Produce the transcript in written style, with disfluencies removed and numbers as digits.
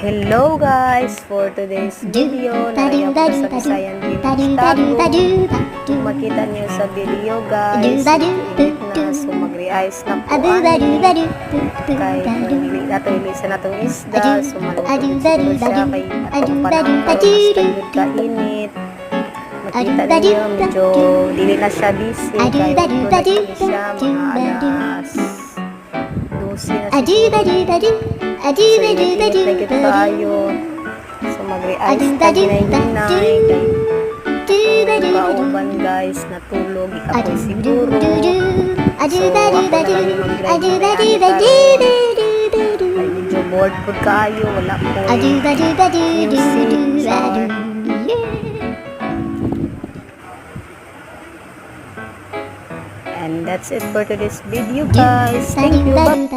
Hello guys! For today's video, naraya po sa Visayan Village, Tagum. Kung makita niyo sa video guys, init na, so magre-ice na po ani. Kay dili nato ilisa na tong isda, so maluto din siguro siya kay atong panahon karon mas kayod kainit. Makita ninyo, medyo dili na siya busy kay udto na kini siya, mga alas 12 na siguro. So, init-init na gyud kaayo. So, magre-ice ta hinay-hinay kay kauban guys, natulog, ikapoy siguro. So, ako na lang yung mag-drive na ani karon. Kay medyo bored pud kaayo, wala ko music. Char. And that's it for today's video guys. Thank you. Bye.